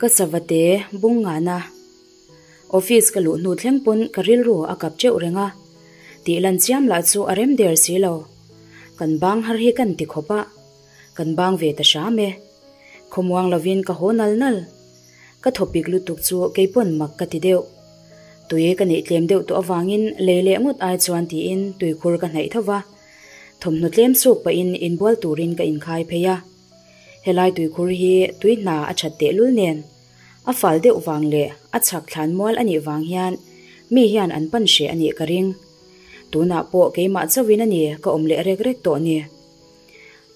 Ka savate bung ngana. Office ka luh hnu thleng pawn ka rilru a kap teuh reng a, tih lan chiam lah chu a rem der si lo. Kan bang har hi kan ti khawp a, kan bang ve ta hram e. Khawmuang lovin ka haw nal nal. Ka thawpik lutuk chu keipawn mak ka ti deuh. Tui ka neih tlem deuh tawh avangin lei leh ngawt ai chuan tiin tuikhur ka hnaih tho va. Thawmhnaw tlem suk pahin inbual turin ka inkhai phei a. Helai tuikhur hi tui hna a that tehlul nen a fal deuh vang leh a chhak thlan mual a nih vang hian mi hian an pan hreh a nih ka ring. Tunah pawh keimah chauhin a ni ka awm leh rek rek tawh ni.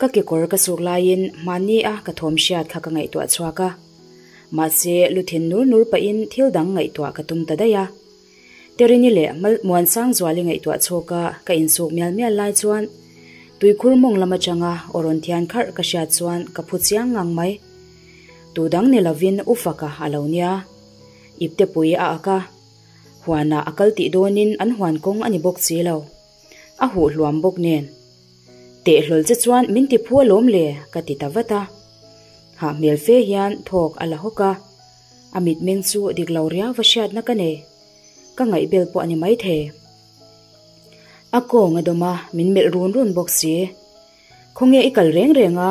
Ka kekawr ka suk laiin hmanni a ka thawm hriat kha ka ngaihtuah chhuak a. Mahse luthin nur nur pahin thil dang ngaihtuah ka tum ta daih a. Terini leh Muansangzuali ngaihtuah chhawka ka insuk mial mial lai chuan tuikhur mawng lam atanga aw rawn thian kharh ka hriat chuan ka phu chiang ngang mai. Tu dang ni lovin U Faka a lo nia. Iptepui a ak a, huanah a kal tih dawnin an huan kawng a ni bawk si lo. A huh hluam bawk nen. Teh hlawl che chuan min ti phu alawm le ka ti ta vat a. Hah hmel fe hian thawk a la hawk a. A mitmeng chu dik lo riau va hriatna ka nei. Ka ngaihbel pawh a ni maithei. A kawng a dawm a, min melh run run bawk si. Khawnge i kal reng reng a?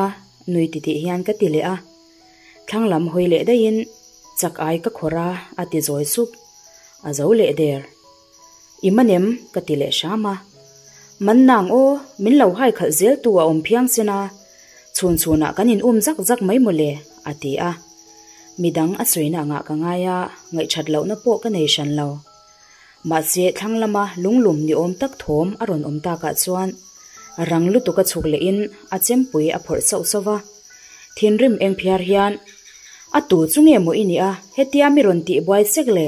Nui titih hian ka ti leh a. Thlang lam hawi leh daihin chak ai ka khawrh a, a ti zawi sup. A zo leh der. I man em? Ka ti leh hram a. Man nang aw, min lo hai khalh zel tu a awm phiang sin a, chhun chhunah kan in um zak zak mai mawle, a ti a. Midang a sawina angah ka ngai a, ngaihthat lohna pawh ka nei hran lo. Mahse thlang lama lunglum ni awm tak thawm a rawn awm takah chuan rang lutuk a chhuk lehin a chempui a phawrh sauh sauh va. Thinrim eng phiar hian, A tu chu nge maw i nih a, hetia mi rawn tih buai sek le?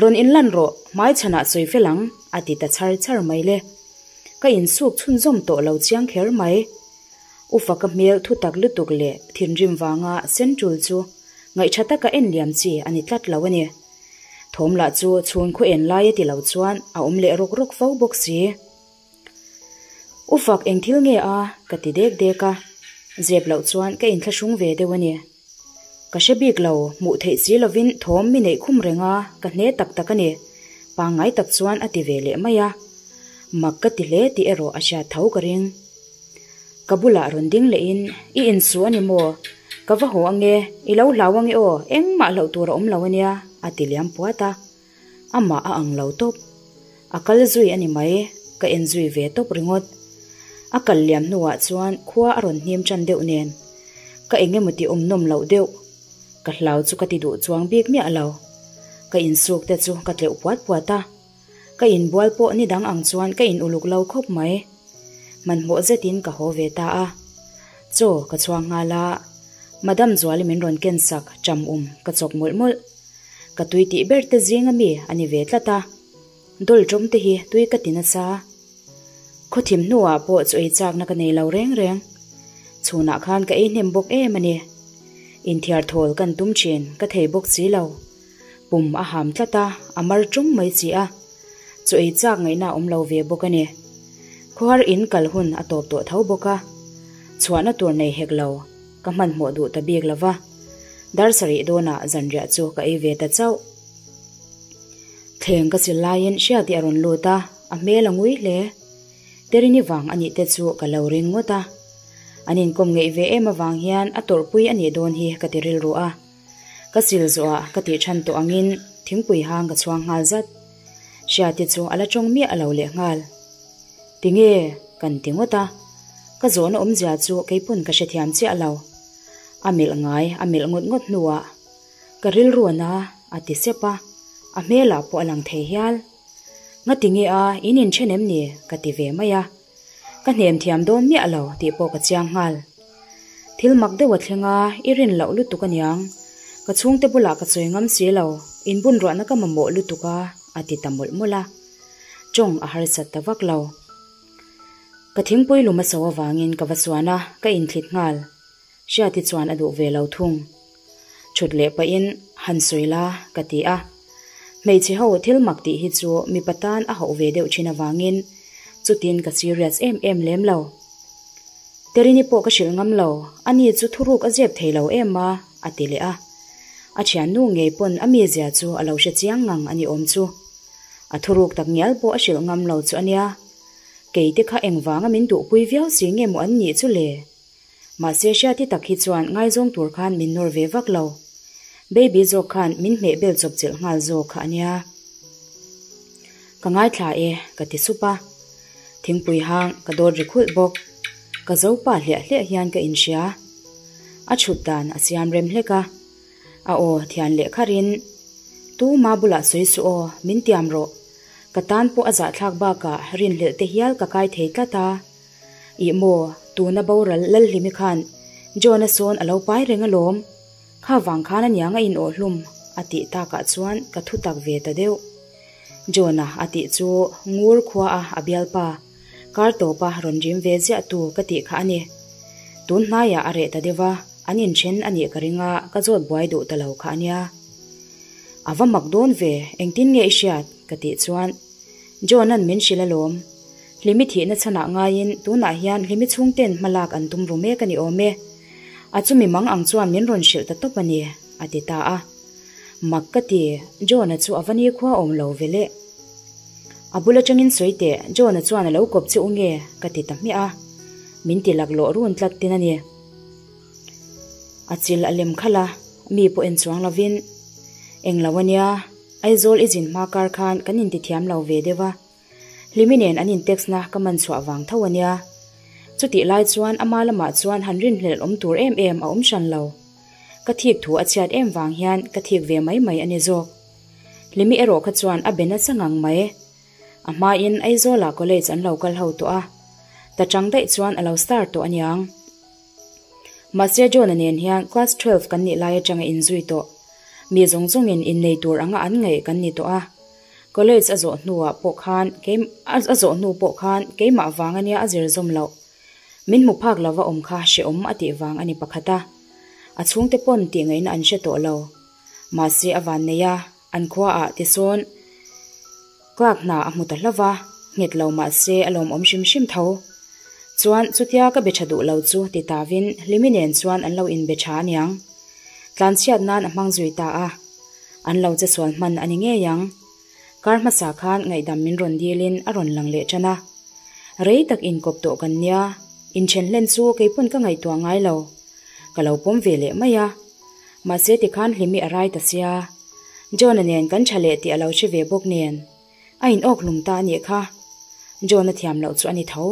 Rawn inlan rawh, hmai chhanah sawi fel ang, a ti ta chhar chhar mai le. Ka insuk chhunzawm tawh lo chiang kher mai. Ufa ka hmel thutak lutuk leh thinrim vanga sen tul chu ngaihṭha taka en liam chi a ni tlat lo a ni. Thawm lah chu chhun khaw en lai a ti lo chuan a awm leh rawk rawk fo bawk si. Ufak eng thil nge a? ka ti dek dek a, zep loh chuan ka inthlahrung ve deuh a ni. Ka hre bik lo, hmuh theih si lovin thawm mi neih khum reng a, ka hne tak tak a ni, pangngai tak chuan a ti ve leh mai a. Mak ka ti hle tih erawh a hriat tho ka ring. Ka bulah rawn ding lehin, I insuh a ni maw? Ka va haw ange, i lo hlau ange aw, engmah hlauh tur a awm lo a nia, a ti liam puat a. Amah a ang lo tawp. A kal zui a ni mai, ka en zui ve tawp ringawt. A kal liam hnuah chuan khua a rawn hnim tan deuh nen, ka eng emaw ti awm nawm loh deuh. Ka hlau chu ka ti duh chuang bik miah lo. Ka insuk te chu ka tleuh puat puat a. Ka inbual pawh ni dang ang chuan ka in uluk lo khawp mai. Hmanhmawh zetin ka haw ve ta a. Chaw ka chhuang nghal a, Madam Zuali min rawn ken sak ṭam um ka chawk mawlh mawlh. Ka tui tih ber te zing a mi a ni ve tlat a, dawl ṭawm te hi tui ka ti nasa. Khawthim hnuah pawh chu ei chakna ka nei lo reng reng. Chhunah khan ka ei hnem bawk em a ni. Inthiar thawl kan tum ṭhin ka thei bawk si lo. Pum a ham tlat a, a mar ṭung mai chi a. Chu ei chak ngaihna a awm lo ve bawk a ni. Khawhar in kal hun a tawp tawh tho bawk a. Chhuahna tur nei hek lo, ka hmanhmawh duh ta bik lo va. Dar sarih dawnah zanriah chu ka ei ve ta chauh. Thleng ka sil laiin Hriati a rawn lut a, a hmel a ngui hle. Terini vang a nih te chu ka lo ring ngawt a. An inkawm ngeih ve em avang hian a tawrhpui a nih dawn hi ka ti rilru a. Ka sil zawhah ka tih than tawh angin thingpui hang ka chhuang nghal zat. Hriati chu a la tawng miah lo leh nghal. Tinge? kan ti ngawt a. Ka zawhna awmzia chu keipawn ka hrethiam chiah lo. A melh ngai a melh ngawt ngawt hnuah ka rilru a na a ti sep a, a hmelah pawh a lang thei hial. Ngatinge a in inthen em ni? ka ti ve mai a. Ka hnem thiam dawn miah lo tih pawh ka chiang nghal. Thil mak deuh a thleng a, i rin loh lutuk aniang. Ka chhungte bulah ka sawi ngam si lo, inbunruahna ka mamawh lutuk a, a ti ta mawlh mawlh a. Tawng a harsat ta vak lo. Ka thingpui lum a so avangin ka va suan a, ka inthlit nghal. Hriati chuan a duh ve lo thung. Thut leh pahin han sawi la ka ti a. Hmeichhe ho thil mak tih hi chu mipa tan a hauh ve deuh thin avangin chutin ka serious em em lem lo. Terini pawh ka hrilh ngam lo, ani chu thuruk a zep thei lo em a, a ti leh a. A thiannu ngei pawn a mizia chu a lo hre chiang ngang a ni awm chu. A thuruk tak ngial pawh a hrilh ngam lo chu a nia. Kei te kha engvanga min duhpui viau si nge maw an nih chu le? Mahse Hriati tak hi chuan ngaizawng tur khan min nawr ve vak lo. Baby zawk khan min hmeh bel chawp chilh nghal zawk kha a nia. Ka ngaithla e, ka ti sup a. Thingpui hang ka dawt ri khulh bawk. Ka zo pa hliah hliah hian ka inhria. A chhut dan a siam rem hlek a. A aw thian leh kharin, Tuma bulah sawi suh aw, min tiam rawh. Ka tan pawh a zahthlak bakah rinhlelh te hial ka kai thei tlat a. Ih maw, tuna boral Lalhlimi khan John-a sawn a lo pai reng alawm. Kha vang khan aniang a inawh hlum a tih takah chuan ka thu tak ve ta deuh. John-a a tih chu ngur khua a a bialpa, kar tawpa rawn rim ve ziah tu ka tih kha a ni. Tun hnaiah a reh ta deuh a, an inthen a nih ka ring a, ka zawt buai duh ta lo kha a nia. A va mak dawn ve, engtin nge i hriat? ka tih chuan John-a'n min hrilh alawm. Hlimi thihna chhanah ngaiin tunah hian Hlimi chhungten hmalak an tum ru mek a ni awm e. A chumi mang ang chuan min rawn hrilh ta tawp a ni, a ti ta a. Mak ka ti, John-a chu a va nikhua awm lo ve le. A bul atangin sawi teh, John-a chuan a lo kawp che u nge? ka ti ta hmiah a. Min ti laklawh run tlat tin a ni. A chil a lem khalh a, mi pawh en chuang lovin, Englo a nia, Aizawl i zin hma kar khan kan intithiam lo ve deuh a. Hlimi nen an in text na ka man chhuah vang tho a nia. Chutih lai chuan ama lamah chuan han rinhlelh awm tur em em a awm hran lo. Ka thik thu a chhiat em vang hian ka thik ve mai mai a ni zawk. Hlimi erawh kha chuan a be nasa ngang mai. A hmain Aizawlah college an lo kal ho tawh a. Ta chang daih chuan a lo star tawh a niang. Mahse John-a nen hian class 12 kan nih lai atanga inzui tawh. Mi zawng zawngin innei tur anga an ngaih kan ni tawh a. College a zawh hnuah pawh khan kei a zawh hnu pawh khan keimah vang ania a zir zawm loh. Min hmu phak lova awm kha hrehawm a tih vang a ni pakhat a. A chhungte pawn tih ngaihna an hre tawh lo. Mahse a van nei a, an khuaah tisawn clerk hna a hmu ta hlauh a, nghet lo mahse a lawmawm hrim hrim tho. Chuan chutia ka be tha duh lo chu ti tavin Hlimi nen chuan an lo inbe tha aniang. Tlanchhiat nan a hmang zui ta a. An lo che sual hman a ni ngei ang. Kar hmasa khan ngaihdam min rawn dilin a rawn lang leh tan a. Rei tak inkawp tawh kan nia, inthen hlen chu keipawn ka ngaihtuah ngai lo. Ka lo pawm ve leh mai a. Mahse tikhan Hlimi a rai ta sia. John-a nen kan tha leh tih a lo hre ve bawk nen. A in awk hlum ta a nih kha. John-a thiam loh chu a ni tho,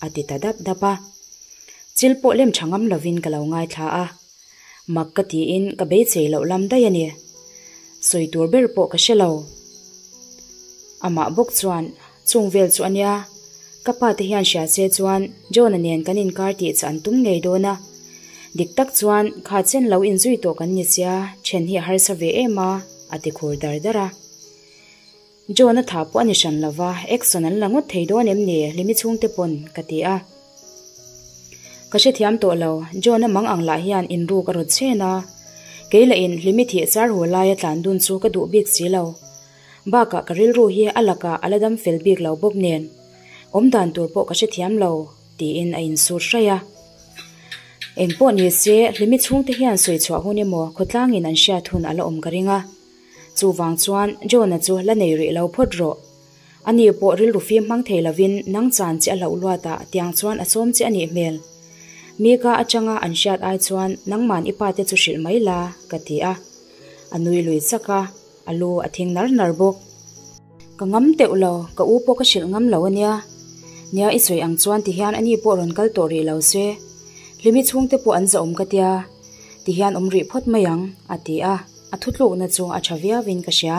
a ti ta dap dap a. Chil pawh lem tha ngam lovin ka lo ngaithla a. Mak ka tiin ka beisei loh lam daih a ni. Sawi tur ber pawh ka hre lo. Amah bawk chuan chung vel chu a nia. Ka pa te hian hria se chuan John-a nen kan inkar tih chu an tum ngei dawn a. Dik tak chuan kha chen lo inzui tawh kan ni sia, then hi a harsa ve em a, a ti khur dar dar a. John a tha pawh a ni hran lova, action an la ngawt thei dawn em ni Hlimi chhungte pawn ka ti a. Ka hrethiam tawh lo, John a mang ang lah hian inruk a rawt chen a. Kei lah in Hlimi thih char hu laia tlan dun chu ka duh bik si lo. Bakah ka rilru hi a lakah a la dam fel bik lo bawk nen. Awm dan tur pawh ka hrethiam lo, tiin a insut hraih a. Engpawh ni se, Hlimi chhungte hian sawi chhuah hun emaw khawtlangin an hriat hun a la awm ka ring a. Chuvang chuan John-a chu la nei rih lo phawt rawh. Ani pawh rilru fim hmang thei lovin nang chan che a hlauh luat a, tiang chuan a sawm che a nih hmel. Mika atanga an hriat ai chuan nangman i pate chu hrilh mai la, ka ti a. A nui lui chak a, a lu a thing nar nar bawk. Ka ngam teuh lo, ka u pawh ka hrilh ngam lo a nia. Nia i sawi ang chuan tihian ani pawh rawn kal tawh rih lo se. Hlimi chhungte pawh an zahawm ka tia, tihian awm rih phawt mai ang, a ti a. A thutlukna chu a tha viauin ka hria.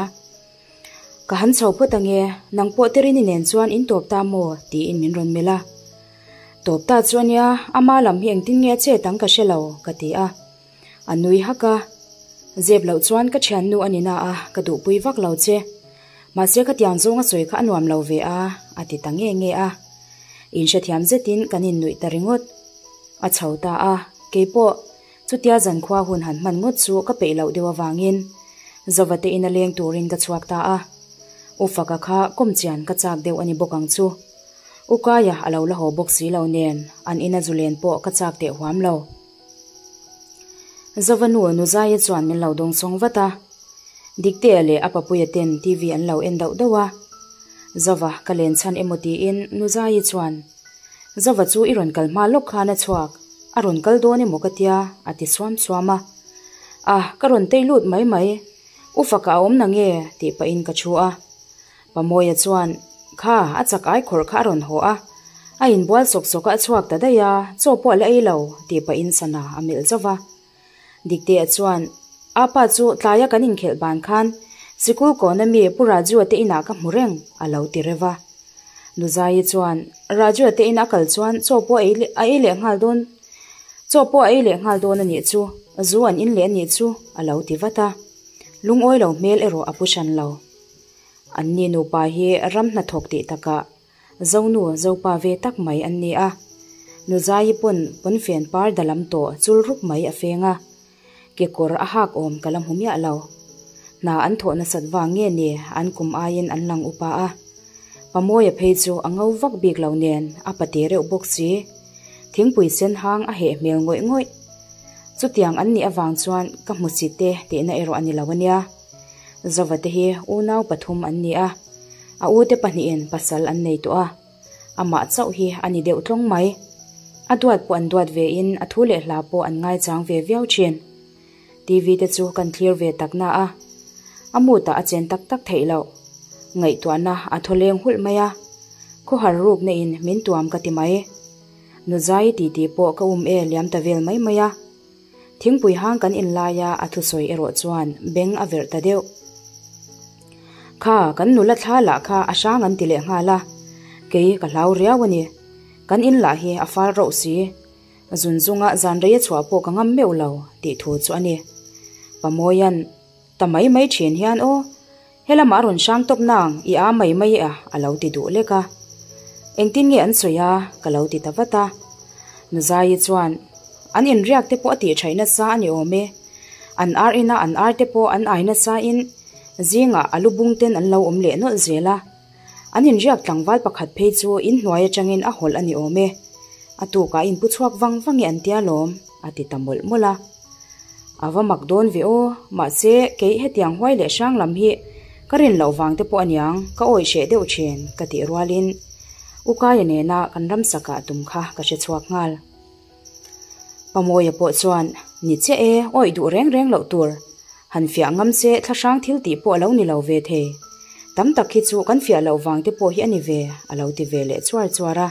Ka han chho phawt ange, nang pawh Terini nen chuan in tawp ta maw? tiin min rawn melh a. Tawp ta chu ania, ama lam hi engtin nge a chet ang ka hre lo, ka ti a. A nui hak a. Zep loh chuan ka thiannu a ni na a, ka duhpui vak lo che. Mahse khatiang zawng a sawi kha a nuam lo ve a, a ti ta nge nge a. Inhrethiam zetin kan innuih ta ringawt. A chho ta a, keipawh. Chutia zankhua hun han hman ngawt chu ka peih loh deuh avangin Zova te ina leng turin ka chhuak ta a. U Faka kha kawm chian ka chak deuh a ni bawk ang chu. U Kaia a lo la haw bawk si lo nen an ina zu len pawh ka chak teh huam lo. Zova nu Nuzaia chuan min lo dawngsawng vat a. Diktea leh a papuia ten TV an lo en dauh dauh a. Zova ka len chhan emaw tiin Nuzaii chuan, Zova chu i rawn kal hma lawk khan a chhuak, a rawn kal dawn emaw ka tia, a ti suam suam a. A, ka rawn tei lut mai mai, u faka a awm na nge? tih pahin ka thu a. Pamawia chuan, Kha, a chak ai khawrh kha a rawn haw a, a inbual sawk sawk a a chhuak ta daih a, chaw pawh a la ei lo, tih pahin sana a melh zauh va. Diktea chuan, A pa chu tlaia kan inkhelh ban khan sikul kawna mi Pu Raju-a te inah ka hmu reng, a lo ti reuh a. Nuzaii chuan, Raju-a te ina a kal chuan chaw pawh a ei leh nghal dawn, chaw pawh a ei leh nghal dawn a nih chu, zu an in leh a nih chu, a lo ti vat a. Lungawi lo hmel erawh a pu hran lo. Anni nupa hi ram hnathawk tih takah Zonu, Zopa ve tak mai an ni a. Nuzaii pawn pawnfen par dalam tawh chul rup mai a feng a. Kekawr a hak awm ka la hmu miah lo. Hna an thawh nasat vang nge ni an kum aiin an lang upa a. Pamawia phei chu a ngo vak bik lo nen a pate reuh bawk si. Thingpui sen hang a heh hmel ngawih ngawih. Chutiang an nih avang chuan ka hmu si te tihna erawh a ni lo ania. Zova te hi unau pathum an ni a. A ute pahnihin pasal an nei tawh a, amah chauh hi a ni deuh tlawng mai. A duat pawh an duat ve in a thu leh hla pawh an ngaichang ve viau thin. TV te chu kan thlir ve tak na a, a mood ah a chen tak tak theih loh. Ngaihtuahna a thaw leng hulh mai a, khawhar rukna in min tuam ka ti mai. Nuzai titi pawh ka um e liam ta vel mai mai a. Thingpui hang kan in laia a thusawi erawh chuan beng a verh ta deuh. Kha, kan nula thla lah kha a hrang an ti leh nghal a, kei ka hlau riau a ni. Kan in lah hi a fal rauh si. Zun zunga zan rei a chhuah pawh ka ngam meuh lo tih thu chu a ni. Pamawia'n ta mai mai thin hian aw, helamah a rawn hrang tawp nang i a mai mai a a lo ti duh lek a. Engtin nge an sawi a? ka lo ti ta vat a. Nuzaii chuan, An inriak te pawh a tih thaih nasa a ni awm e. An ar ina an ar te pawh an ai nasa in zingah a lu bung ten an lo awm leh nawlh zel a. An inriak tlangval pakhat phei chu inhnuai atangin a hawlh a ni awm e. A tukah in pu chhuak vang vang e an tia lawm, a ti ta mawlh mawlh a. A va mak dawn ve aw, mahse kei hetiang huai leh hrang lam hi ka rin loh vang te pawh aniang ka awih hreh deuh thin ka tih rualin Ukaia nena kan ramsakah tum kha ka hre chhuak nghal. Pamawia pawh chuan, Ni chiah e, awih duh reng reng loh tur. Han fiah ngam se thlahrang thil tih pawh a lo ni lo ve thei. Tam tak hi chu kan fiah loh vang te pawh hi a ni ve, a lo ti ve leh chuar chuar a.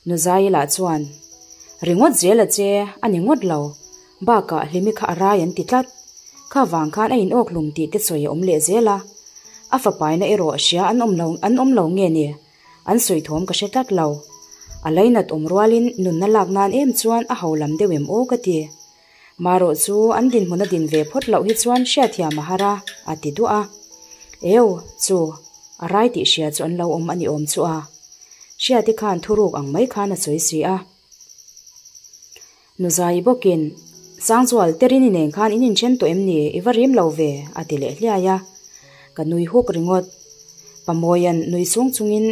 Nuzaii lah chuan, Ringawt zel a che, a ni ngawt lo. Bakah Hlimi kha a rai an ti tlat. Kha vang khan a in awk hlum tih te sawi a awm leh zel a. A fapaina erawh hria an awm lo an awm lo nge ni? An sawi thawm ka hre tlat lo. A lainat awm rualin nunna lak nan em chuan a ho lam deuh em aw ka ti. Marawh chu an dinhmun a din ve phawt loh hi chuan hriatthiam a har a, a ti duah a. Eo, chu, a rai tih hria chu an lo awm a ni awm chu a. Hriati khan thuruk ang mai khan a sawi si a. Nuzai bawkin, Sangzual, Terini nen khan in inthen tawh em ni? I va rim lo ve, a ti leh hliai a. Ka nui huk ringawt. Pamawia'n nui sung chungin,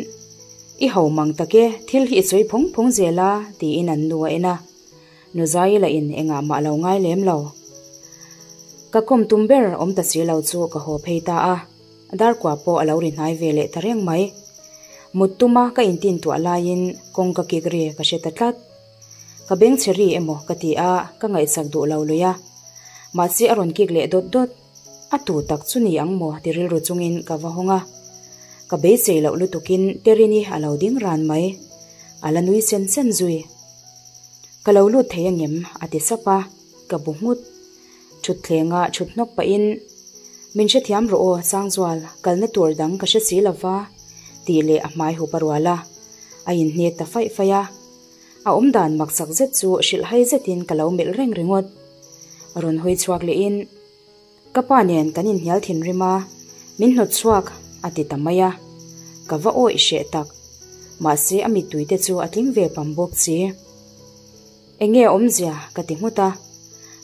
I ho mang tak e, thil hi i sawi phawng phawng zel a, tiin an nu a en a. Nuzai lahin engah mah lo ngai lem lo. Ka kawm tum ber awm ta si lo chu ka haw phei ta a. Darkua pawh a lo ri hnai ve leh ta reng mai. Mut tuma ka intintuah laiin kawng ka kik ri ka hre ta tlat. Ka beng chhe ri emaw ka ti a, ka ngaihsak duh lo lui a. Mahse a rawn kik leh dawt dawt. A tu tak chu ni ang maw ti rilru chungin ka va hawng a. Ka beisei loh lutukin Terini a lo ding ran mai. A la nui sen sen zui. Ka lo lut thei angem? a ti sap a, ka bu nghut. Thutthlengah thut hnawk pahin, Min hrethiam rawh aw, Sangzual, kalna tur dang ka hre si lova, tih leh a hmai hup a rual a. A inhnek ta faih faih a. A awmdan maksak zet chu hrilhhai zetin ka lo melh reng ringawt. Rawn hawi chhuak lehin, Ka pa nen kan inhnial thinrim a, min hnawt chhuak, a ti ta mai a. Ka va awih hreh tak. Mahse a mittui te chu a tling ve pam bawk si. Enge a awmzia? ka ti nghut a.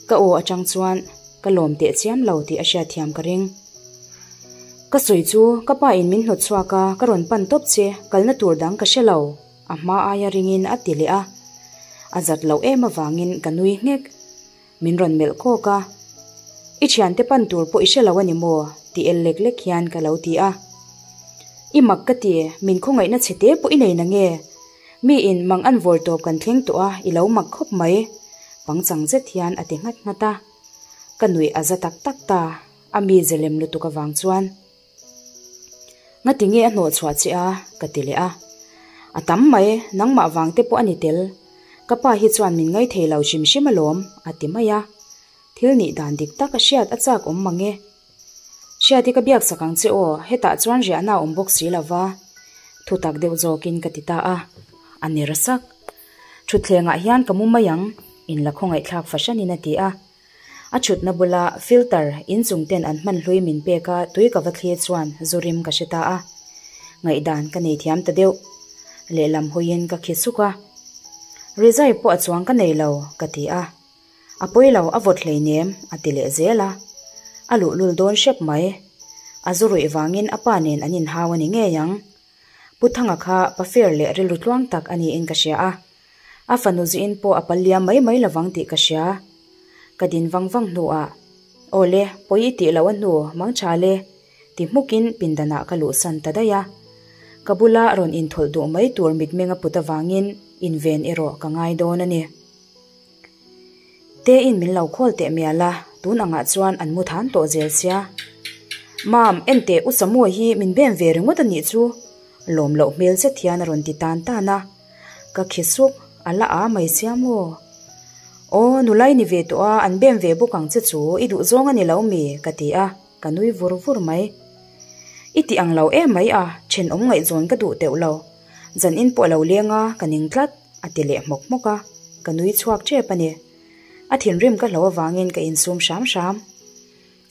Ka aw atang chuan ka lawm teh chiam lo tih a hriatthiam ka ring. Ka sawi chu ka pa in min hnawt chhuak a, ka rawn pan tawp che, kalna tur dang ka hre lo, a hma aia ringin a ti leh a. A zat loh em avangin ka nui nghek. Min rawn melh kawk a. I thiante pan tur pawh i hre lo a ni maw? Ti el lek lek hian ka lo ti a. I mak ka ti, min khawngaihna chhe te pawh i nei na nge? Mi in mang an vawr tawp kan thleng tawh a, i lo mak khawp mai. Pangchang zet hian a ti nghat nghat a. Ka nuih a za tak tak ta, a mi ze lem lutuk avang chuan. Ngati nge a hnawh chhuah che a? ka ti leh a. A tam mai, nangmah vang te pawh a ni tel. Ka pa hi chuan min ngaithei lo hrim hrim alawm, a ti mai a. Thil nih dan dik tak a hriat a chak awm mang e. Hriat hi ka biak sak ang che aw, hetah chuan riahna a awm bawk si lo va. Thutak deuh zawkin ka ti ta a. A ner sak. Thutthlengah hian ka mu mai ang, in la khawngaihthlak fahranin a ti a. A chhutna bula filter inchung ten an hman hlui min pek a tui ka va thlir chuan zu rim ka hre ta a. Ngaihdan ka nei thiam ta deuh. Lehlam hawiin ka khi suk a. Rizai pawh a chuang ka nei lo, ka ti a. A pawi lo, a vawt hleinem, a ti leh zel a. A luhlul dawn hrep mai. A zu ruih vangin a pa nen an inhau a ni ngei ang. Pu Thanga kha pa fair leh rilru tluang tak a niin ka hria a. A fanu zuin pawh a pal liam mai mai lovang tih ka hria. Ka din vang vang hnuah, Aw le, pawi i tih loh a hnu, mang tha le, ti hmukin pindanah ka luhsan ta daih a. Ka bula rawn inthawlh duh mai tur mitmeng a put avangin inven erawh ka ngai dawn a ni. Tein min lo khawl teh mial a, tun angah chuan an mu than tawh zel sia. Mam, enteh U Samuai hi min bem ve ringawt a nih chu, lawm loh hmel zet hian a rawn ti tan tan a. Ka khi sup, a la a mai sia maw? Aw, nula i ni ve tawh a, an bem ve bawk ang che chu, i duh zawng a ni lo mi? ka ti a, ka nui vur vur mai. I ti ang lo em mai a, thenawm ngaihzawn ka duh teuh lo. Zan in pawh a lo leng a, ka ning tlat. A ti leh hmawk hmawk a, ka nui chhuak tep a ni. A thinrim ka hlo avangin ka insum hram hram.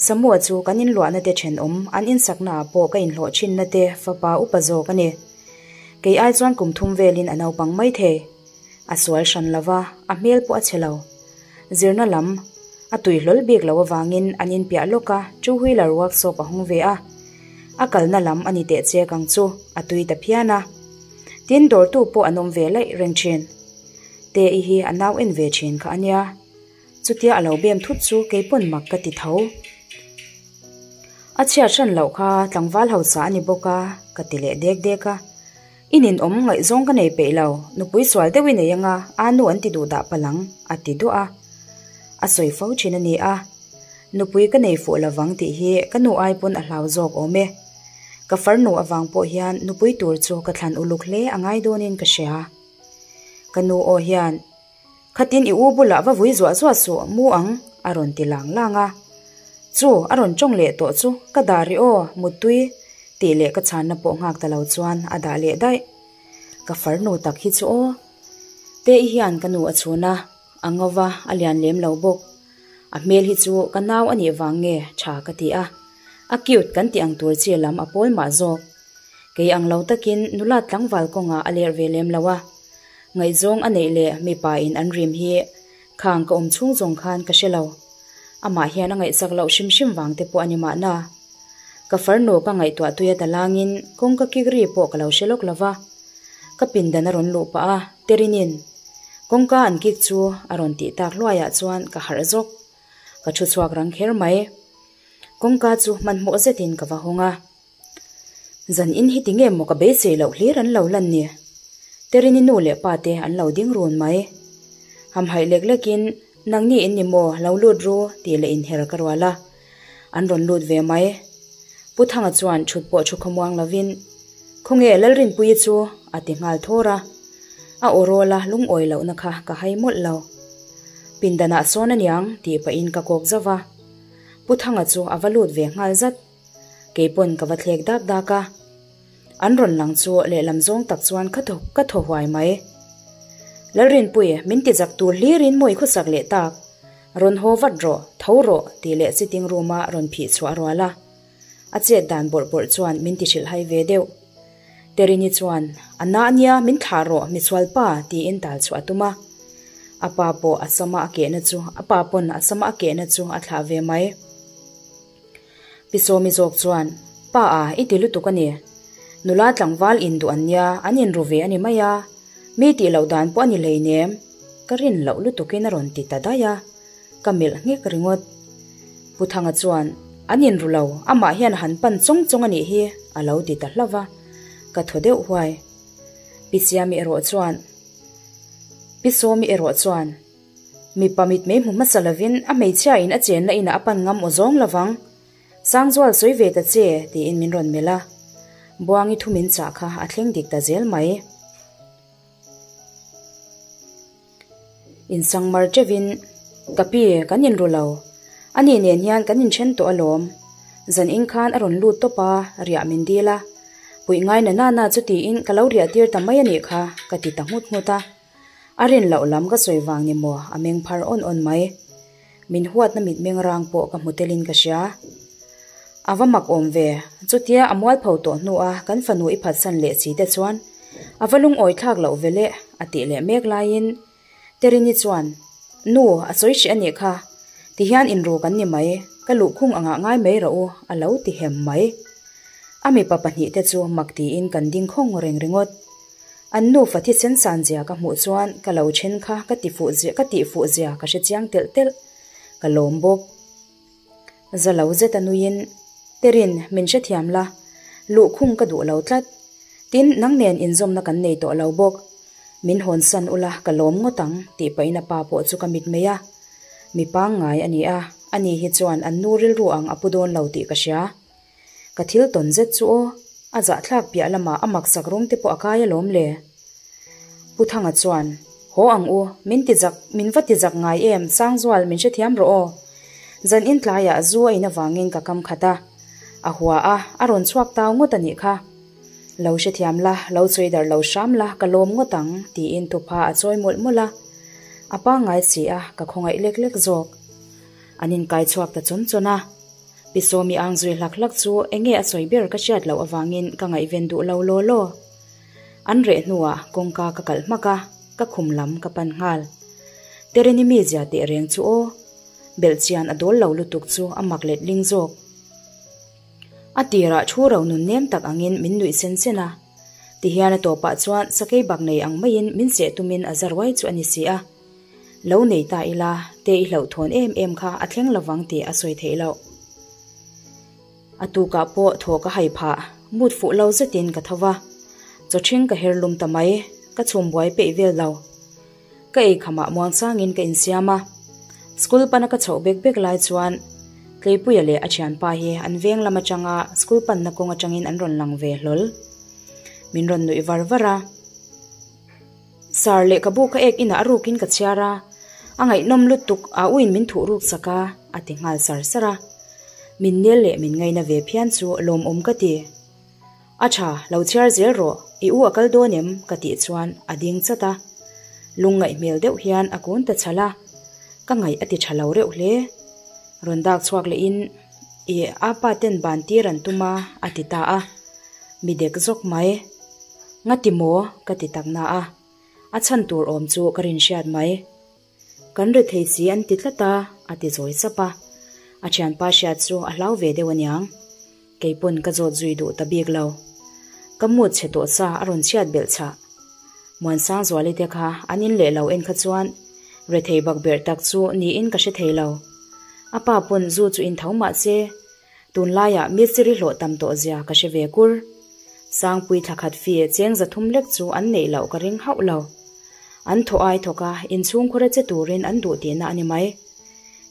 Samua chu kan inluahna te thenawm, an insakna ah pawh ka inhlawh thinna te fapa upa zawk a ni. Kei ai chuan kum thum velin a naupang mai thei. A sual hran lo va, a hmel pawh a chhe lo. Zirna lam a tui hlawl bik lo avangin an inpiah lawk a, two wheeler workshop a hung ve a. A kalna lam a ni teh chek ang chu, a tui ta phian a. Tin, dawrtu pawh an awm ve laih reng thin. Te-i hi a nau en ve thin kha a nia. Chutia a lo bem thut chu kei pawn mak ka ti tho. A chhiat hran loh kha tlangval hausa a ni bawk a, ka ti leh dek dek a. I ninawm ngaihzawng ka nei peih lo, nupui sual deuh i nei anga a nu an ti duh dah palh ang, a ti duah a. A sawi fo thin a ni a. Nupui ka nei fuh lovang tih hi ka nu ai pawn a hlau zawk awm e. Ka farnu avang pawh hian nupui tur chu ka thlan uluk hle a ngai dawnin ka hria. Ka nu aw hian, Khatin i u bulah va vui zuah zuah suh mu ang, a rawn ti lang lang a. Chu, a rawn tawng leh tawh chu ka dah rih aw, muttui, tih leh ka chhanna pawh nghak ta lo chuan a dah leh daih. Ka farnu tak hi chu aw. Te-i hian ka nu a chhun a, a ngo va, a lian lem lo bawk. A hmel hi chu ka nau a nih vang nge tha ka ti a, a cute kan tih ang tur chi lam a pawl mah zawk. Kei ang lo takin nula tlangval kawngah a lerh ve lem lo a, ngaihzawng a neih leh mipa in an rim hi khang ka awm chhung zawng khan ka hre lo. Amah hian a ngaihsak loh hrim hrim vang te pawh a ni mahna. Ka farnu ka ngaihtuah tui a talangin kawngka kik ri pawh ka lo hre lawk lo va. Ka pindan a rawn luh pah a, Terinin kawngka an kik chu a rawn tih tak hluaiah chuan ka harh zawk. Ka thu chhuak rang kher mai. Kawngka chu hmanhmawh zetin ka va hawng a. Zan in hi tinge maw ka beisei loh hlir an lo lan ni? Terini nu leh pa te an lo ding run mai. Hamhaih lek lekin, Nangni in ni maw, lo lut ru tih leh inher ka rual a. An rawn lut ve mai. Pu Thanga chuan thut pawh thu khawmuang lovin, Khawnge Lalrinpuii chu? a ti nghal thawr a. A aw rawla lungawi lohna kha ka hai mawlh lo. Pindanah sawn aniang tih pahin ka kawk zauh va. Pu Thanga chu a va lut ve nghal zat. Keipawn ka va thlek dak dak a. An rawn lang chu lehlam zawng tak chuan ka thaw ka thaw huai mai. Lalrinpui, min ti zak tur hlirin mawi khawsak leh tak. Rawn haw vat rawh, tho rawh, tih leh sitting room a rawn phih chhuah rual a. A chet dan bawrh bawrh chuan min ti hrilh hai ve deuh. Terini chuan, A na ania, min thlah rawh, misual pa, tiin tal chhuah a tum a. A pa pawh a sama a kehna chu, a pa pawn a sama a kehna chu a thlah ve mai. Pi Sawmi zawk chuan, Pa a, i ti lutuk a ni. Nula tlangval in duh an nia, an inru ve a ni mai a. Mi tih loh dan pawh a ni hleinem. Ka rin loh lutukin a rawn ti ta daih a. Ka melh nghek ringawt. Pu Thanga chuan, An inru lo, amah hian a han pan chawng chawng a nih hi, a lo ti ta hlauh va. Ka thaw deuh huai. Pi Siami erawh chuan, Pi Sawmi erawh chuan, Mipa mitmei hmu hmasa lovin a hmeichhia in a chenna inah a pan ngam aw zawng lovang. Sangzual sawi ve ta che, tiin min rawn melh a. Buangi thu min chah kha a thleng dik ta zel mai. Insangmar teuhin, Ka pi, kan inru lo. Ani nen hian kan inthen tawh alawm. Zan in khan a rawn lut tawp a, riah min dil a. Puih ngai na nana chu tiin ka lo riah tir ta mai a nih kha, ka ti ta nghut nghut a. A rin loh lam ka sawi vang ni maw, a meng phar awn awn mai. Min huatna mitmeng rang pawh ka hmu telin ka hria. A va mak awm ve, chutia a mualpho tawh hnua kan fanu i phatsan leh chi te chuan a va lungawi thlak loh ve le a tih leh mek laiin Terini chuan, Nu, a sawi hrih a nih kha, tihian inru kan ni mai, ka luhkhung angah ngai mai rawh u a lo ti hem mai. A mipa pahnihte chu mak tiin kan ding khawng reng ringawt. An nufa thisen san zia ka hmuh chuan ka lo then kha ka ti fuh zia ka tih fuh zia ka hre chiang telh telh. Ka lawm bawk. Za lo zet a nuiin, Terin, min hrethiam la, luhkhung ka duh lo tlat. Tin, nang nen inzawmna kan nei tawh lo bawk. Min hawnsan ula ka lawm ngawt ang tih pahin a pa pawh chu ka mit mai a. Mi pangngai a ni a, ani hi chuan an nu rilru ang a pu dawn lo tih ka hria. Ka thil tawn zet chu aw, a zahthlak piah lamah a maksak rawng te pawh a kai alawm le. Pu Thanga chuan, Haw ang u, min ti zak, min va ti zak ngai em, Sangzual min hrethiam rawh aw. Zan in tlaiah zu a in avangin ka kam khat a, a hua a, a rawn chhuak tau ngawt a nih kha. Lo hrethiam la, lo chawi darh lo hram la, ka lawm ngawt ang, tiin thupha a chawi mawlh mawlh a. A pangngai si a, ka khawngaih lek lek zawk. An inkai chhuak ta chawn chawn a. Pi Sawmi ang zui hlak hlak chu enge a sawi ber ka hriat loh avangin ka ngaihven duh lo law law. An reh hnuah kawngka ka kalh hmak a, ka khum lam ka pan nghal. Terini mizia teh reng chu aw. Belhchian a dawl lo lutuk chu a mak let ling zawk. A tirah thu ro nun nem tak angin min nuih sen sen a. Tihian a tawpah chuan sakei bak nei ang maiin min seh tumin a za ruai chu a ni si a. Lo nei ta ila, te i hlauhthawn em em kha a thleng lovang tih a sawi theih loh. A tukah pawh thaw ka hai phah, mut fuh lo zetin ka tho va. Chaw ṭhing ka her lum ta mai, ka chhum buai peih vel lo. Ka ei khamah muangchangin ka insiam a. School pana ka chhoh bek bek lai chuan Tleipuia leh a thianpa hi an veng lam atanga school panna kawng atangin an rawn lang ve hlawl. Min rawn nuih var var a. Sir, lehkhabu ka ek inah a rukin ka chhiar a, a ngaihnawm lutuk a uin min thuh ruk sak a, a ti nghal sar sar a. Min nel leh min ngaina ve phian chu lawmawm ka ti. A tha, lo chhiar zel rawh, i u a kal dawn em? ka tih chuan a ding chat a. Lungngaih hmel deuh hian a kun ta chhal a, ka ngaih a ti tha lo reuh hle. Rawn dak chhuak lehin, Ih, a pa ten ban tir an tum a, a ti ta a. Mi dek zawk mai. Ngati maw? ka ti tak na a, a chhan tur awm chu ka rin hriat mai. Kan ri thei si an ti tlat a, a ti zawi sap a. A thianpa hriat chu a hlau ve deuh aniang. Kei pawn ka zawt zui duh ta bik lo. Ka mut chhe tawh sa a rawn chhiat belh chhah. Muansangzuali te kha an in leh lo en kha chuan rethei bakberh tak chu niin ka hre thei lo. A pa pawn zu chu in tho mah se, Tunlaiah mistiri hlawh tam tawh zia ka hre ve kur. Sangpui thla khat fee cheng 300 lek chu an neih loh ka ring hauh lo. An thaw ai thawk a, inchhungkhura che turin an duh tihna a ni mai.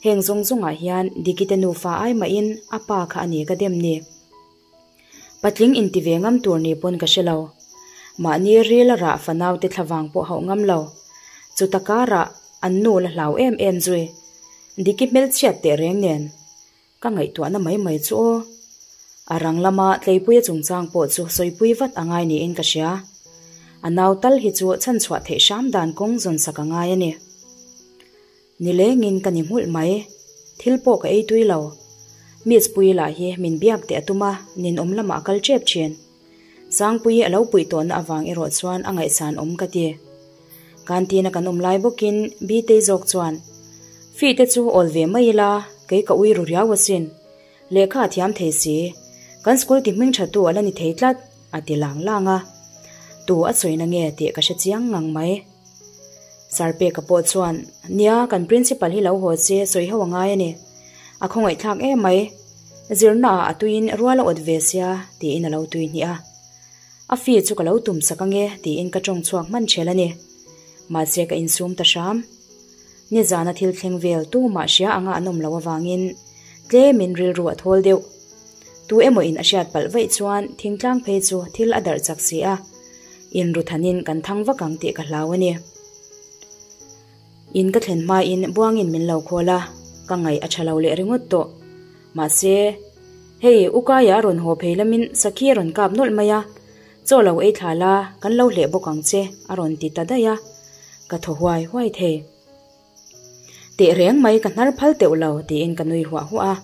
Heng zawng zawngah hian Dikite nufa ai mahin a pa kha a ni ka dem ni. Patling inti ve ngam tur ni pawn ka hre lo. Mahni ril a rah fanaute thlavang pawh hauh ngam lo. Chuta karah an nu la hlau em em zui. Diki hmelchhiat teh reng nen. Ka ngaihtuahna mai mai chu aw. A rang lama Tleipuia chungchang pawh chu sawipui vat a ngai niin ka hria. A nau tal hi chu chhanchhuah theih hram dan kawng zawn sak a ngai a ni. Nilengin ka ni hmulh mai. Thil pawh ka ei tui lo. Miss Puii lah hi min biak teh a tum a, ninawm lamah a kal tep thin. Sangpuii a lo puih tawhna avang erawh chuan a ngaihsan awm ka ti. Canteen a kan awm lai bawkin Bitei zawk chuan, Fee te chu awl ve mai ila, kei ka ui ru riau asin. Lehkha a thiam thei si. Kan school ti hming tha tu a la ni thei tlat, a ti lang lang a. Tu a sawi na nge tih ka hre chiang ngang mai. Sir Peka pawh chuan, Nia, kan principal hi lo haw se sawi ho a ngai a ni. A khawngaihthlak em mai. Zirnaah a tuiin rual a awt ve sia, tiin a lo tui hnih a. A fee chu ka lo tum sak ange, tiin ka tawng chhuak hman ṭhel a ni. Mahse ka insum ta hram. Nizana thil thleng vel tu mah hria anga an awm loh avangin tlemin rilru a thawl deuh. Tu emaw in a hriat palh vaih chuan thingtlang phei chu thil a darh chak si a, inru thanin kan thang vak ang tih ka hlau a ni. In ka thlen hmain buangin min lo khawl a, ka ngaih a tha lo leh ringawt tawh. Mahse, hei Ukaia a rawn haw phei lamin sakhi a rawn kap nawlh mai a, Chaw lo ei thla la, kan lo hleh bawk ang che, a rawn ti ta daih a, ka thaw huai huai thei. Teh reng mai ka hnar phal teuh lo, tiin ka nui huah huah a.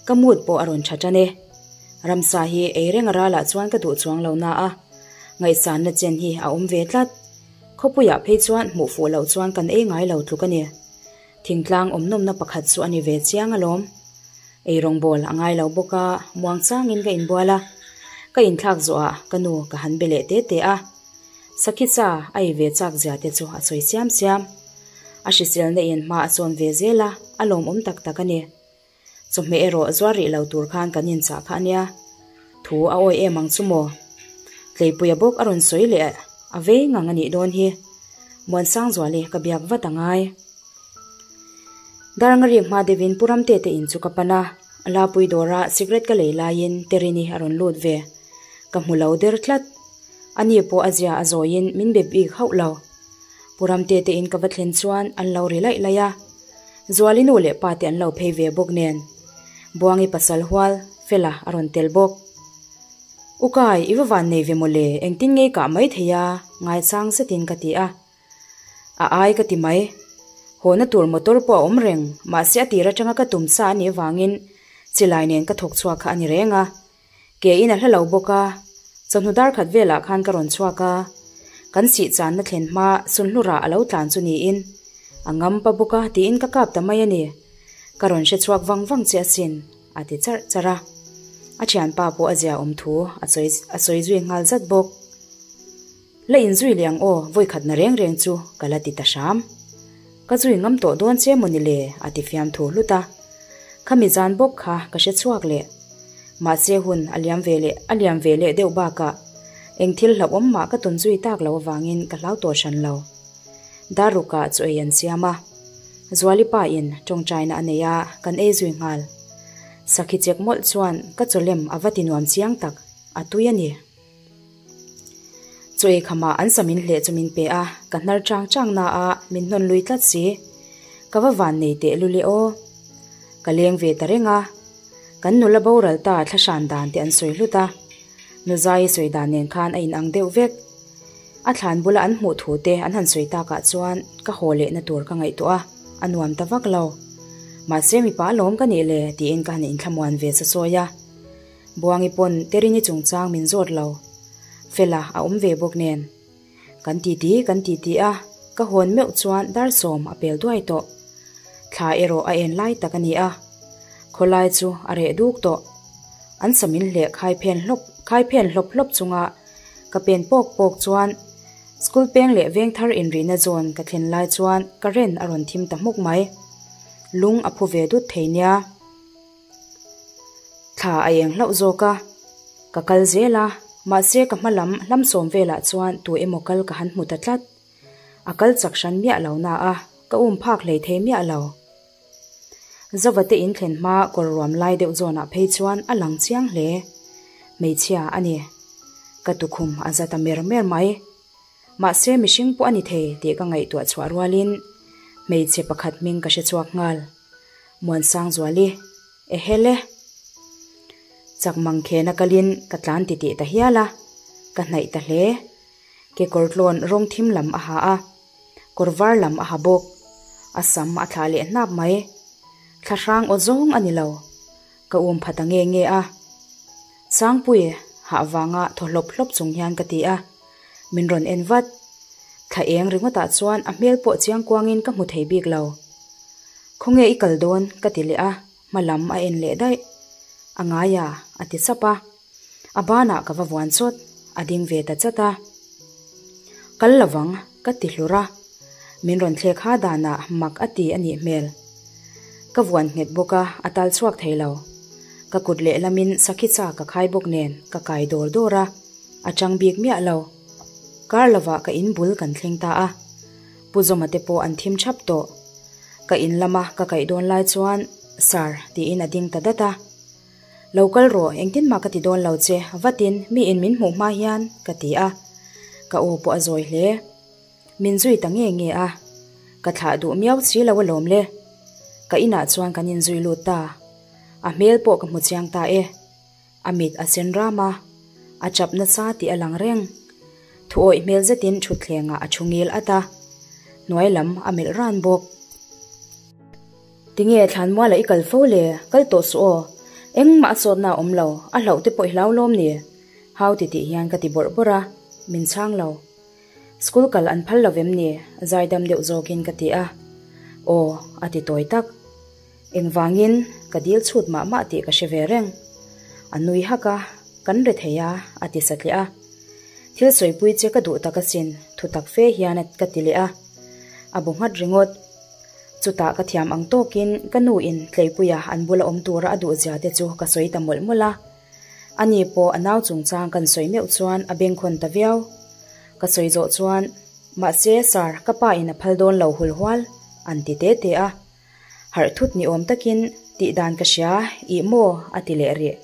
Ka mood pawh a rawn tha tan e. Ramsa hi ei reng a ralah chuan ka duh chuang lo na a, ngaihsanna chen hi a awm ve tlat. Khawpuiah phei chuan hmuh fuh loh chuan kan ei ngai lo tluk a ni. Thingtlang awm nawmna pakhat chu a ni ve chiang alawm. Ei rawngbawl a ngai lo bawk a, muang changin ka inbual a, ka inthlak zawhah ka nu ka han be leh te te a. Sakhi cha a ei ve chak zia te chu a sawi siam siam. A hriselna in hma a sawn ve zel a, a lawmawm tak tak a ni. Chawhmeh erawh zuar rih lo tur khan kan inchah kha a nia. Thu a awi em ang chu maw? Tleipuia bawk a rawn sawi leh a vei ngang a nih dawn hi. Muansangzuali ka biak vat a ngai. Darngari hma deuhin Pu Ramtete in chu ka pan a, Lapui dawra cigarette ka lei laiin Terini a rawn lut ve. Ka hmu lo der tlat. Ani pawh a zia a zawiin min be bik hauh lo. Pu Ramtete in ka va thlen chuan an lo ri laih laih a. Zuali nu leh pa te an lo phei ve bawk nen. Buangi pasal hual, Fela a rawn tel bawk. Ukai, i va van nei ve mawle, engtin ngei kah mai thei a, ngaichang zetin ka ti a. A ai ka ti mai. Hawhna tur motor pawh a awm reng, mahse a tir atanga ka tum sa a nih avangin chilai nen ka thawk chhuak kha a ni reng a. Ke in a hla lo bawk a, chawhnu dar khat velah khan ka rawn chhuak a. Kan sih channa thlen hma Sunhlurah a lo tlan chu niin a ngam pa bawk a tiin ka kap ta mai a ni. Ka rawn hre chhuak vang vang che asin, a ti charh charh a. A thianpa pawh a zia awm thu a sawi a sawi zui nghal zat bawk. La inzui leh ang aw, vawikhatna reng reng chu ka la ti ta hram. Ka zui ngam tawh dawn che maw ni le? a ti fiam thu hlut a. Khami zan bawk kha ka hre chhuak leh. Mahse hun a liam ve leh a liam ve leh deuh bakah eng thil hlauhawm mah ka tawn zui tak lo avangin ka hlau tawh hran lo. Darukah chu ei an siam a. Zuali pa in tawngtaina a nei a, kan ei zui nghal. Sakhi chek mawlh chuan ka chawlem a va ti nuam chiang tak, a tui a ni. Chaw ei khamah an sam in hleh chu min pe a, ka hnar chang chang na a, min hnawn lui tlat si. Ka va van nei teh lul e aw. Ka leng ve ta reng a, kan nula boral ta thla hran dan te an sawi hlut a, Nuzai sawi dan nen khan a inang deuh vek. A thlan bula an hmuh thu te an han sawi takah chuan ka haw lehna tur ka ngaihtuah a, a nuam ta vak lo. Mahse mipa alawm ka nih le tiin ka han inthlamuan ve sa sawi a. Buangi pawn Terini chungchang min zawt lo. Fela a awm ve bawk nen. Kan titi kan titi a, ka hawn meuh chuan Darsawm a pel duai tawh. Thla erawh a en lai tak a ni a. Khawlai chu a reh duk tawh. An sa min hleh khai phen hlawp khai phen hlawp hlawp chunga ka pen pawk pawk chuan School peng leh vengthar inrihna zawn ka thlen lai chuan current a rawn thim ta hmuk mai. Lung a phu ve dut thei nia. Thla a eng hlauh zawk a, ka kal zel a, mahse ka hma lam hlam sawm velah chuan tu emaw kal ka han hmu ta tlat. A kal chak hran miah lo na a, ka um phak hlei thei miah lo. Zova te in thlen hma kawr ruam lai deuh zawnah phei chuan a lang chiang hle. Hmeichhia a ni. Ka tukhum a za ta mer mer mai. Mahse mihring pawh a ni thei tih ka ngaihtuah chhuah rualin hmeichhe pakhat hming ka hre chhuak nghal. Muansangzuali, Ehe le! Chak mangkhena kalin ka tlan titih ta hial a, ka hnaih ta hle. Kekawr tlawn rawng thim lam a ha a, kawr var lam a ha bawk. A sam a thlah leh hnap mai. Thla hrang aw zawng a ni lo. Ka um pha ta nge nge a. Sangpui, hah vanga thaw hlawp hlawp chung hian ka ti a. Min rawn en vat. Thla eng ringawtah chuan a hmel pawh chiang kuangin ka hmu thei bik lo. Khawnge i kal dawn? ka ti leh a, hma lam a en leh daih. A ngai a, a ti chap a. A banah ka va vuan chawt, a ding ve ta chat a. Kal lovang, ka ti hlur a. Min rawn thlek ha danah mak a ti a nih hmel. Ka vuan nghet bawk a, a tal chhuak thei lo. Ka kut lehlamin sakhi cha ka khai bawk nen ka kai dawr dawr a, a chang bik miah lo. Kar lovah ka in bul kan thleng ta a. Pu Zawma te pawh an thim thap tawh. Ka in lama ka kaih dawn lai chuan Sir tiin a ding ta dat a. Lo kal rawh, engtin mah ka ti dawn lo che, vatin mi in min hmuh hma hian ka ti a. Ka aw pawh a zawi hle. Min zui ta nge nge a. Ka thlah duh miau si lo alawm le. Ka inah chuan kan inzui lut ta. A hmel pawh ka hmu chiang ta e. A mit a sen ram a, a chap nasa tih a lang reng. Thu awih hmel zetin thutthlengah a thu ngil at a, hnuai lam a melh ran bawk. Tinge Thlanmuala i kal fo le, kal tawh suh aw. Engmah a sawtna a awm lo, a hlauh te pawh i hlau lawm ni? Hau ti tih hian ka ti bawrh bawrh a, min chhang lo. School kal an phal lo vem ni? Zaidam deuh zawkin ka ti a. Aw, a ti tawi tak. Engvangin ka dil chhut mah mah tih ka hre ve reng. A nui hak a, kan re thei a, a ti satliah a. Thil sawipui che ka duh tak asin, thu tak fe hian ka ti leh a. A bu nghat ringawt. Chutah ka thiam ang tawkin ka nu in Tleipuia an bula awm tura a duh zia te chu ka sawi ta mawlh mawlh a. Ani pawh a nau chungchang kan sawi meuh chuan a bengkhawn ta viau. Ka sawi zawh chuan, Mahse, Sir, ka pa in a phal dawn lo hulhual, an ti te te a. Harh thut ni awm takin tih dan ka hria, ih maw? a ti leh rih.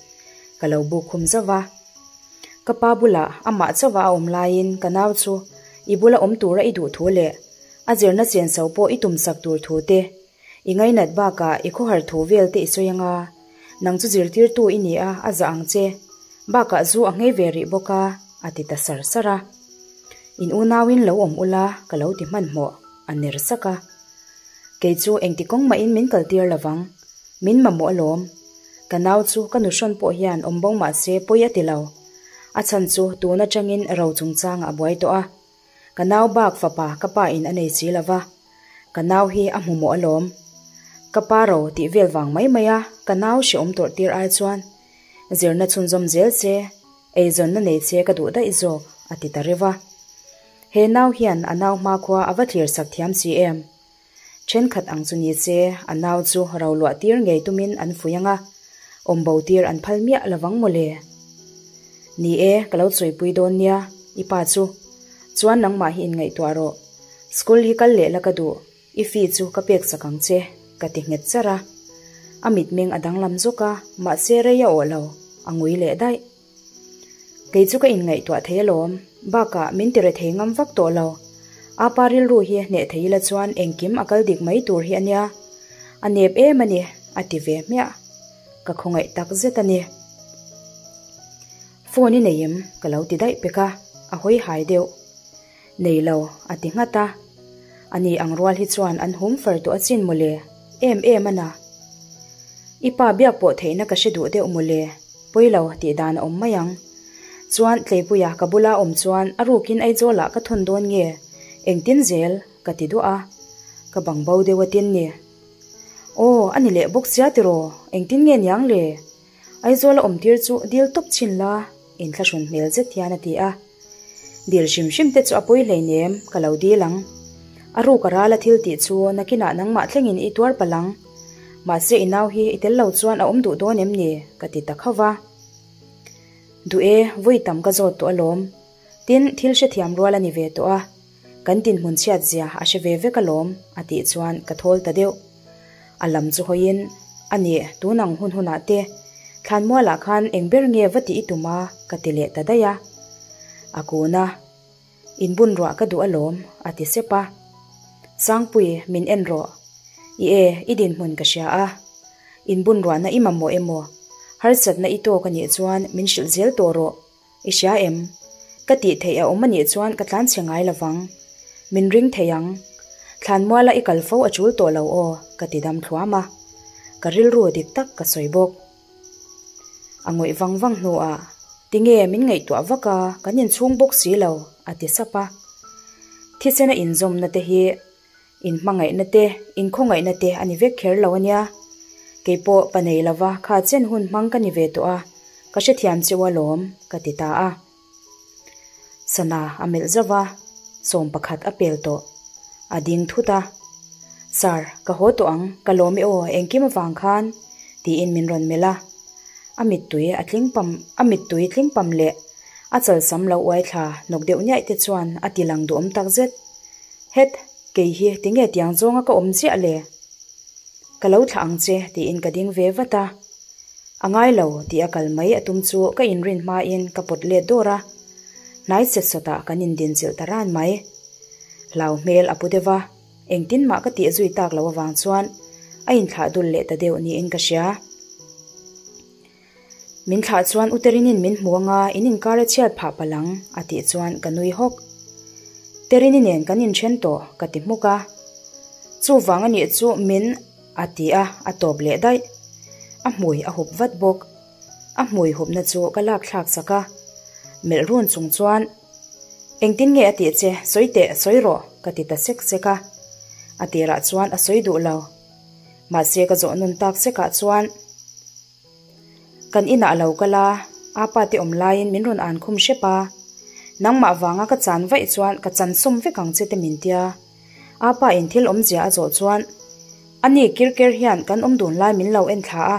Ka lo buk khum zauh va. Ka pa bulah amah chauha a awm laiin ka nau chu i bula awm tura i duh thu leh a zirna chenso pawh i tumsak tur thu te, i ngainat bakah i khawhar thu vel te i sawi anga, nang chu zirtirtu i ni a, a zah ang che. Bakah zu a nghei ve rih bawk a, a ti ta sar sar a. In unauin lo awm ula ka lo ti hmanhmawh, a ner sak a. Kei chu engti kawng mahin min kal tir lovang. Min mamawh alawm. Ka nau chu ka nuhrawn pawh hian awm bo mah se pawi a ti lo. A chhan chu tun atangin ro chungchangah a buai tawh a. Ka nau bak fapa ka pa in a nei si lova. Ka nau hi a hmu mawh alawm. Ka pa ro tih vel vang mai mai a ka nau hreawm tawrh tir ai chuan zirna chhunzawm zel se Eizawnna nei che ka duh daih zawk, a ti ta reuh a. He nau hian a nau hmakhua a va thlir sak thiam si em? Thenkhat ang chu ni se, a nau chu ro luah tir ngei tumin an fui ang a, awm bo tir an phal miah lovang maw le? Ni e, ka lo chawipui dawn nia, i pa chu. Chuan nangmah hi inngaihtuah rawh. School hi kal leh la ka duh. I fee chu ka pek sak ang che, ka ti nghet char a. A mitmeng a danglam zawk a, mahse rei a awh lo, a ngui leh daih. Kei chu ka inngaihtuah thei alawm, bakah min ti rethei ngam vak tawh lo. Apa rilru hi hneh thei ila chuan engkim a kal dik mai tur hi a nia. A nep em a ni, a ti ve hmiah. Ka khawngaih tak zet a ni. Phone i nei em? ka lo ti daih pek a, a hawi hai deuh. Nei lo, a ti nghat a. Ani ang rual hi chuan an hum far tawh achin mawle, em em a na. I pa biak pawh theihna ka hre duh deuh mawle, pawi lo tih dan a awm mai ang. Chuan Tleipuia ka bula awm chuan a rukin Aizawlah ka thawn dawn nge, engtin zel, ka ti duah a. Ka bang bo deuh a tin ni. Aw, a ni leh bawk sia tiraw, engtin nge niang le? Aizawl a awm tir chu dil tawp chhin la, inthlahrun hmel zet hian a ti a. Dil hrim hrim te chu a pawi hleinem, ka lo dil ang. A ruk a ral a thil tih chu nakinah nangmah thlengin i tuar palh ang. Mahse i nau hi i tel lo chuan a awm duh dawn em ni? ka ti ta khauh va. Duh e, vawi tam ka zawt tawh alawm. Tin, thil hrethiam rual a ni ve tawh a. Kan dinhmun chhiat zia a hre ve vek alawm, a tih chuan ka thawl ta deuh. A lam chu hawiin, A nih, tun ang hun hunah te, Thlanmualah khan eng ber nge va tih i tum a? ka ti leh ta daih a. A kun a, Inbun ruah ka duh alawm, a ti sep a. Sangpui, min en rawh. I e, i dinhmun ka hria a. Inbun ruahna i mamawh emaw? Harsatna i tawk a nih chuan min hrilh zel tawh rawh. I hria em? Ka tih theih a awm a nih chuan ka tlan chhe ngai lovang. Min ring thei ang. Thlanmuala i kal fo a chul tawh lo aw, ka ti dam thluam a. Ka rilru dik tak ka sawi bawk. A ngawih vang vang hnuah, Tinge min ngaihtuah vak a, kan inchhung bawk si lo, a ti sap a. Thisena inzawmna te hi In hmangaihna te, in khawngaihna te a ni vek kher lo a nia. Kei pawh pa nei lova kha chen hun hmang ka ni ve tawh a, ka hrethiam cheu alawm, ka ti ta a. Sana a melh zauh a, 11 a pel tawh. A ding thut a. Sir, ka haw tawh ang, ka lawm e aw, engkim avang khan, tiin min rawn melh a. A mittui a tling pam, a mittui tling pam leh a chalsam lo uai thla nawk deuh niaih te chuan a ti lang duhawm tak zet. Het, kei hi tinge tiang zawnga ka awm chiah le? Ka lo thlah ang che, tiin ka ding ve vat a. A ngai lo, tih a kal mai a tum chu ka inrin hmain ka pawt let dawr a. Hnai set sawtah kan indinchilh ta ran mai. Hlau hmel a pu deuh va, engtin mah ka tih zui tak loh avang chuan a inthlah dul leh ta deuh niin ka hria. Min thlah chuan U Terinin min hmu anga in inkar a chhiat phah palh ang, a tih chuan ka nui hawk. Terini nen kan inthen tawh, ka ti hmuk a. Chuvang a nih chu min a ti a, a tawp leh daih. A hmui a hup vat bawk. A hmui hupna chu ka lak thlak sak a. Melh run chung chuan, Engtin nge a tih che, sawi teh, sawi rawh, ka ti ta sek sek a. A tirah chuan a sawi duh lo. Mahse ka zawh nun tak sekah chuan, Kan inah a lo kal a, apa te awm laiin min rawn an khum hrep a. Nangmah vanga ka chan vaih chuan ka chan sawm vek ang che te min tia. Apa in thil awmzia a zawh chuan, Ani kir ker hian kan awm dun lai min lo en thla a,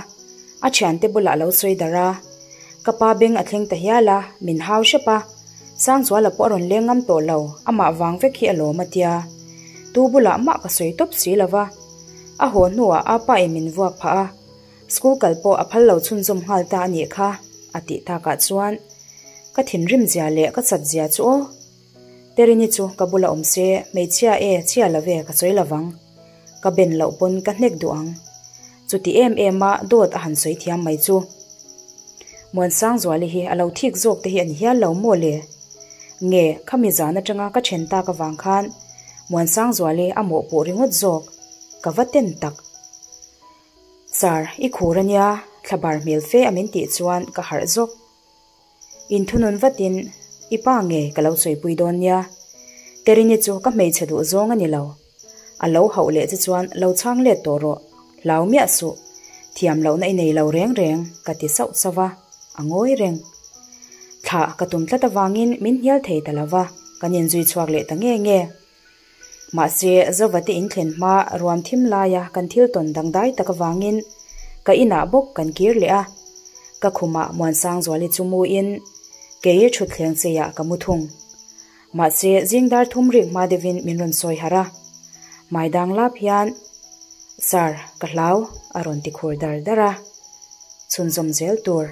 a thiante bulah a lo sawi darh a. Ka pa beng a thleng ta hial a, min hau hrep a. Sangzuala pawh a rawn leng ngam tawh lo, amah vang vek hi a lawm a tia. Tu bulah mah ka sawi tawp si lo va. A haw hnuah apa in min vuak phah a. School kal pawh a phal lo chhunzawm nghal ta a nih kha, a tih takah chuan ka thinrim zia leh ka chat zia chu aw. Terini chu ka bula awm se, hmeichhia e, chhia lo ve ka sawi lovang. Ka ben loh pawn ka hnek duh ang. Chuti em em a dawt a han sawi thiam mai chu. Muansangzuali hi a lo thik zawk te hi a ni hial lo maw le? Nge khami zan atanga ka then tak avang khan Muansangzuali a mawhpuh ringawt zawk ka va ten tak. Sir, i khur ania, thlabar hmel fe a min tih chuan ka harh zawk. Inthunun vatin, I pa nge ka lo sawipui dawn nia? Terini chu ka hmeichhe duh zawng a ni lo. A lo hauh leh che chuan lo chhang let tawh rawh, hlau miah suh. Thiam lohna i nei lo reng reng, ka ti sauh sauh va, a ngawi reng. Thlah ka tum tlat avangin min hnial thei ta lo va, kan inzui chhuak leh ta nge nge. Mahse, Zovate inthlen hma ruam thim laia kan thil tawn dangdai tak avangin ka inah bawk kan kir leh a. Ka khumah Muansangzuali chu muin kei thutthleng cheiah ka mu thung. Mahse, zing dar thum rik hma deuhin min rawn sawi harh a. Hmai dang lap hian, Sir, ka hlau, a rawn ti khur dar dar a. Chhunzawm zel tur.